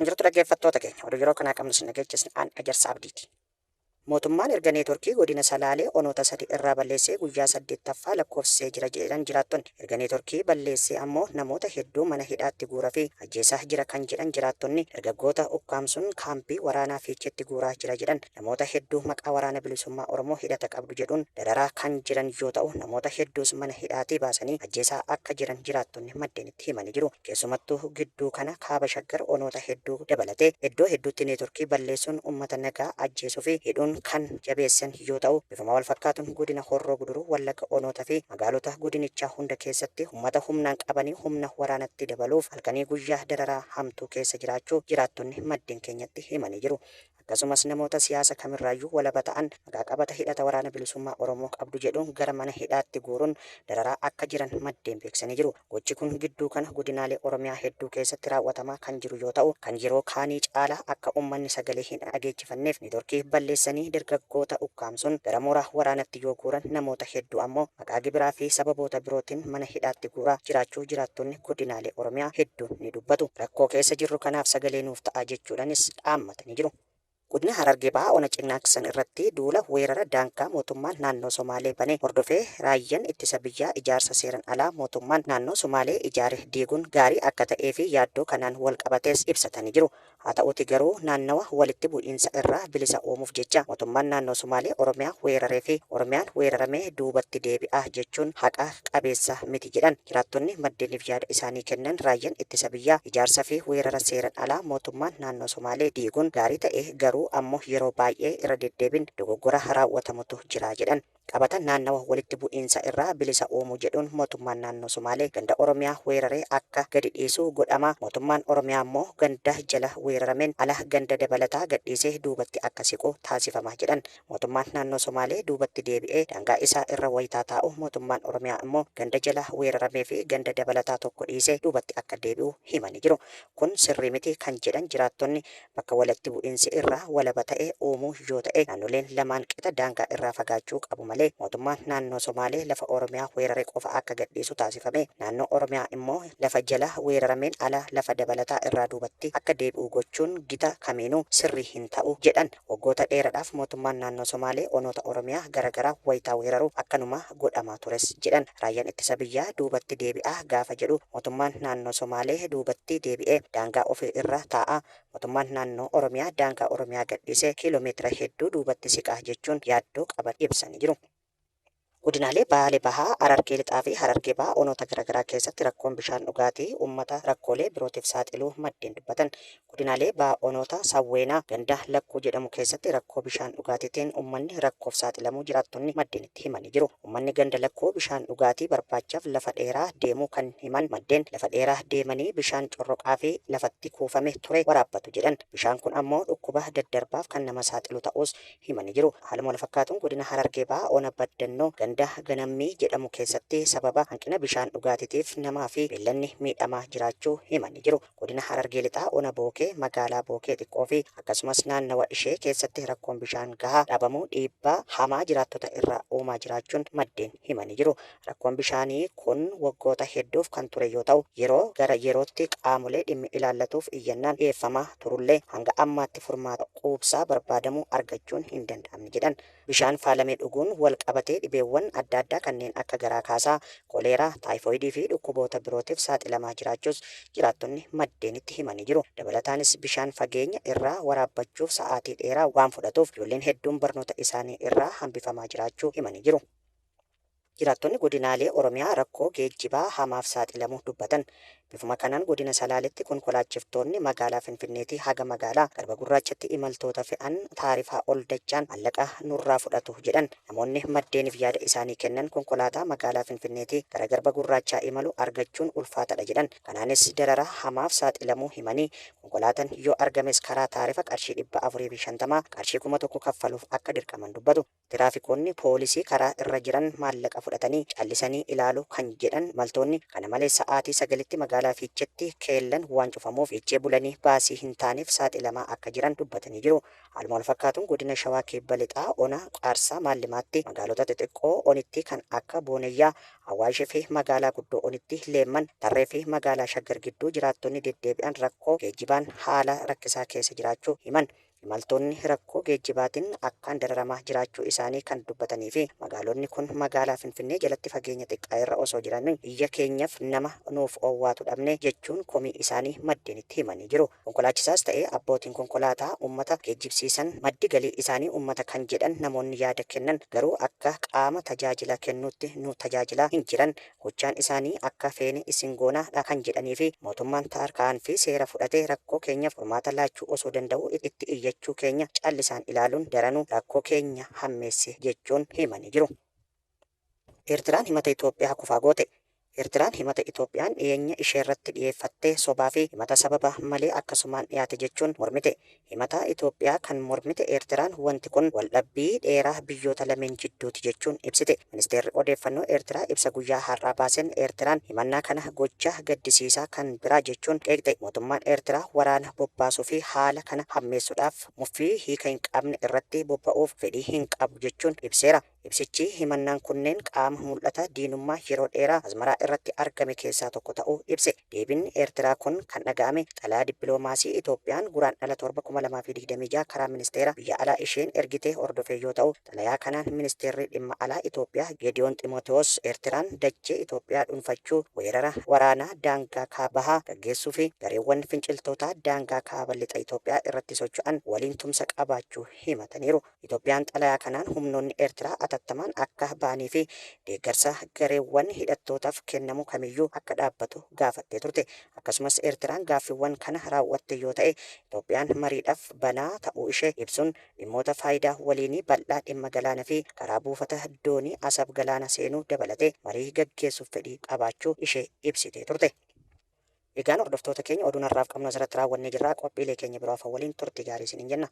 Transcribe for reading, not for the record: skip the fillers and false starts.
Akkam jirtu dhaggeeffattoota keenya, oduu yeroo kanaa qabnu isin dhageechisna, an Ejersa Abdiiti. Mootummaan erga neetworkii godina Salaalee onoota sadi irraa balleessee guyyaa 8ffaa lakkoofsisee jira jedhan jiraattonni. Erga neetworkii balleessee ammoo namoota hedduu mana hidhaatti guuraa fi ajjeesaa jira kan jedhan jiraattonni, dargaggoota ukkaamsuun kaampii waraanaa Fiicheetti guuraa jira jedhan. Namoota hedduu maqaa Waraana Bilisummaa Oromoo hidhata qabdu jedhuun dararaa kan jiran yoo ta'u, namoota hedduus mana hidhaatii baasanii ajjeesaa akka jiran jiraattonni maddeenitti himanii jiru. Keessumattuu gidduu kana Kaaba Shaggar onoota hedduu dabalatee iddoo hedduutti neetworkii balleessuun ummata nagaa ajjeesuu fi hidhuun kan jabeessan yoo ta'u, bifuma walfakkaatuun godina Horroo Guduruu Wallagga onoota fi magaalota godinichaa hunda keessatti ummata humnaan qabanii humna waraanatti dabaluuf halkanii guyyaa dararaa hamtuu keessa jiraachuu jiraattonni maddeen keenyatti himanii jiru. Akkasumas namoota siyaasa kamirraayyuu walaba ta'an maqaa qabata hidhata Waraana Bilisummaa Oromoo qabdu jedhuun gara mana hidhaatti guuruun dararaa akka jiran maddeen beeksisanii jiru. Gochi kun gidduu kana godinaalee Oromiyaa hedduu keessatti raawwatamaa kan jiru yoo ta'u, kan yeroo kaanii caalaa akka ummanni sagalee hin dhageechifanneef neetworkii balleessanii dargaggoota ukkaamsuun gara mooraa waraanatti yoo guuran namoota hedduu ammoo maqaa gibiraa fi sababoota birootiin mana hidhaatti guuraa jiraachuu jiraattonni godinaalee Oromiyaa hedduun ni dubbatu. Rakkoo keessa jirru kanaaf sagalee nuuf ta'aa jechuudhanis dhaammatanii jiru. Godina Harargee Bahaa Ona Cinnaaksan irratti duula weerara daangaa mootummaan naannoo Somaalee bane hordofee Raayyaan Ittisa Biyyaa ijaarsa seeran alaa mootummaan naannoo Sumaalee ijaare diiguun gaarii akka ta'ee fi yaaddoo kanaan wal qabatees ibsatanii jiru. Haa ta'uuti garuu naannawa walitti bu'iinsa irraa bilisa uumuuf jecha mootummaan naannoo Sumaalee Oromiyaa weeraree fi Oromiyaan weerarame duubatti deebi'a jechuun haqa qabeessa miti jedhan. Jiraattonni maddeeniif yaada isaanii kennan Raayyaan Ittisa Biyyaa ijaarsa fi weerara seeran alaa mootummaan naannoo Somaalee diiguun gaarii ta'ee garuu ammoo yeroo baay'ee irra deddeebiin dogoggora raawwatamutu jira jedhan. Qabata naannawa walitti bu'iinsa irraa bilisa uumuu jedhuun mootummaan naannoo Sumaalee ganda Oromiyaa weeraree akka gadi dhiisu godhama, mootummaan Oromiyaa immoo ganda jala weerarameen ala ganda dabalataa gadhiisee duubatti akka siqu taasifama jedhan. Mootummaan naannoo Somaalee duubatti deebi'ee daangaa isaa irra wayitaa taa'u mootummaan Oromiyaa immoo ganda jala weeraramee fi ganda dabalataa tokko dhiisee duubatti akka deebi'u himanii jiru. Kun sirrii miti kan jedhan jiraattonni, bakka walitti bu'iinsi irraa walaba ta'e uumuu yoo ta'e naannoleen lamaan qixa daangaa irraa fagaachuu qabu malee mootummaan naannoo Somaalee lafa Oromiyaa weerare qofa akka gadhiisu taasifamee naannoo Oromiyaa immoo lafa jala weerarameen ala lafa dabalataa irraa duubatti akka deebi'u gochuun gita kamiinuu sirrii hin ta'u jedhan. Waggoota dheeradhaaf mootummaan naannoo Somaalee onoota Oromiyaa garagaraa wayitaa weeraru akkanuma godhamaa tures jedhan. Raayyaan Ittisa Biyyaa duubatti deebi'aa gaafa jedhu mootummaan naannoo Somaalee duubatti deebi'ee daangaa ofii irra taa'a, mootummaan naannoo Oromiyaa daangaa Oromiyaa gadhiisee kiiloo meetira hedduu duubatti siqa jechuun yaaddoo qaban ibsanii jiru. Godinaalee Baale Bahaa, Harargee Lixaa fi Harargee Bahaa onoota garagaraa keessatti rakkoon bishaan dhugaatii ummata rakkoolee birootiif saaxiluu maddeen dubbatan. Godinaalee Baha onoota Sawweenaa ganda Lakkuu jedhamu keessatti rakkoo bishaan dhugaatiitiin ummanni rakkoof saaxilamuu jiraattonni maddeenitti himanii jiru. Ummanni ganda Lakkuu bishaan dhugaatii barbaachaaf lafa dheeraa deemuu kan himan maddeen, lafa dheeraa deemanii bishaan corroqaa fi lafatti kuufame ture waraabbatu jedhan. Bishaan kun ammoo dhukkuba daddarbaaf kan nama saaxilu ta'uus himanii jiru. Haaluma walfakkaatuun godina Harargee Bahaa ona Baddannoo ganda Ganammii jedhamu keessatti sababa hanqina bishaan dhugaatiitiif namaa fi beelladni miidhamaa jiraachuu himanii jiru. Godina Harargee Lixaa ona Bookee magaalaa Bookee xiqqoo fi akkasumas naannawa ishee keessatti rakkoon bishaan gahaa dhabamuu dhiibbaa hamaa jiraattota irra uumaa jiraachuun maddeen himanii jiru. Rakkoon bishaanii kun waggoota hedduuf kan ture yoo ta'u, yeroo gara yerootti qaamolee dhimmi ilaallatuuf iyyannaan dhiyeeffamaa turullee hanga ammaatti furmaata quubsaa barbaadamu argachuun hin danda'amne jedhan. Bishaan faalame dhuguun wal qabatee dhibeewwan adda addaa kanneen akka garaa kaasaa, koleeraa, taayifoyidii fi dhukkuboota birootiif saaxilamaa jiraachuus jiraattonni maddeenitti himanii jiru. Dabalataanis bishaan fageenya irraa waraabbachuuf sa'aatii dheeraa waan fudhatuuf ijoolleen hedduun barnoota isaanii irraa hambifamaa jiraachuu himanii jiru. Jiraattonni godinaalee Oromiyaa rakkoo geejjibaa hamaaf saaxilamuu dubbatan. Bifuma kanaan godina Salaaletti konkolaachiftoonni magaalaa Finfinneetii haga magaalaa Garba Gurraachatti imaltoota fe'an taarifaa ol dachaan maallaqa nurraa fudhatu jedhan. Namoonni maddeeniif yaada isaanii kennan konkolaataa magaalaa Finfinneetii gara Garba Gurraachaa imalu argachuun ulfaatadha jedhan. Kanaanis dararaa hamaaf saaxilamuu himanii, konkolaatan yoo argames karaa taarifa qarshii 450, qarshii 1000 kaffaluuf akka dirqaman dubbatu. Tiraafikoonni poolisii karaa irra jiran maallaqa fudhatanii callisanii ilaalu kan jedhan imaltoonni, kana malees sa'aatii 9tti magaalaa magaalaa Fiicheetti keellan waan cufamuuf Fiichee bulanii baasii hin taaneef saaxilamaa akka jiran dubbatanii jiru. Haaluma wal fakkaatuun godina Shawaa Kibba Lixaa ona Qaarsaa Maallimaatti magaalota xixiqqoo onitti kan akka Boonayyaa, Awaashii fi magaalaa guddoo onitti Leemman, Tarree fi magaalaa Shaggar gidduu jiraattonni deddeebi'an rakkoo geejjibaan haala rakkisaa keessa jiraachuu himan. Imaltoonni rakkoo geejjibaatiin akkaan dararamaa jiraachuu isaanii kan dubbatanii fi magaalonni kun magaalaa Finfinnee jalatti fageenya xiqqaa irra osoo jiranii iyya keenyaaf nama nuuf owwaatu dhabne jechuun komii isaanii maddeenitti himanii jiru. Konkolaachisaas ta'ee abbootiin konkolaataa uummata geejjibsiisan maddi galii isaanii uummata kan jedhan namoonni yaada kennan garuu akka qaama tajaajila kennuutti nu tajaajilaa hin jiran, gochaan isaanii akka feene isin goonaadha kan jedhanii fi mootummaan tarkaanfii seera fudhatee rakkoo keenyaaf furmaata laachuu osoo danda'u itti iyyachuu keenya callisaan ilaaluun daranuu rakkoo keenya hammeesse jechuun himanii jiru. Eertiraan himata Itoophiyaa kufaa goote. Eertiraan himata Itoophiyaan dhiyeenya isheerratti dhiyeeffattee sobaa fi himata sababa malee akkasumaan dhiyaate jechuun mormite. Himata Itoophiyaa kan mormite Eertiraan wanti kun waldhabbii dheeraa biyyoota lameen jidduuti jechuun ibsite. Ministeerri odeeffannoo Eertiraa ibsa guyyaa har'aa baaseen Eertiraan himannaa kana gocha gaddisiisaa kan biraa jechuun qeeqxe. Mootummaan Eertiraa waraana bobbaasuu fi haala kana hammeessuudhaaf muffii hiika hin qabne irratti bobba'uuf fedhii hin qabu jechuun ibseera. Ibsichi himannaan kunneen qaama mul'ata diinummaa yeroo dheeraa Asmaraa irratti argame keessaa tokko ta'uu ibse. Deebiin Eertiraa kun kan dhaga'ame xalayaa dippiloomaasii Itoophiyaan Guraandhala 7, 2026 karaa ministeera biyya alaa isheen ergite hordofee yoo ta'u, xalayaa kanaan ministeerri dhimma alaa Itoophiyaa Geediyoon Ximootewoos Eertiraan dachee Itoophiyaa dhuunfachuu, weerara waraanaa daangaa kaabahaa gaggeessuu fi gareewwan finciltootaa daangaa kaaba lixa Itoophiyaa irratti socho'an waliin tumsa qabaachuu himataniiru. Itoophiyaan xalayaa kanaan humnoonni Eertiraa atattamaan akka ba'anii fi deeggarsa gareewwan hidhattootaaf kennamu kamiyyuu akka dhaabbatu gaafattee turte. Akkasumas Eertiraan gaaffiiwwan kana raawwatte yoo ta'e Itoophiyaan mariidhaaf banaa ta'uu ishee ibsuun dhimmoota faayidaa waliinii bal'aa dhimma galaana fi karaa buufata doonii Asab galaana seenuu dabalatee marii gaggeessuuf fedhii qabaachuu ishee ibsitee turte. Egaan hordoftoota keenya, oduun har'aaf qabnu asirratti raawwannee jirra. Qophiilee keenya biroo hafan waliin turtii gaarii isiniin jenna.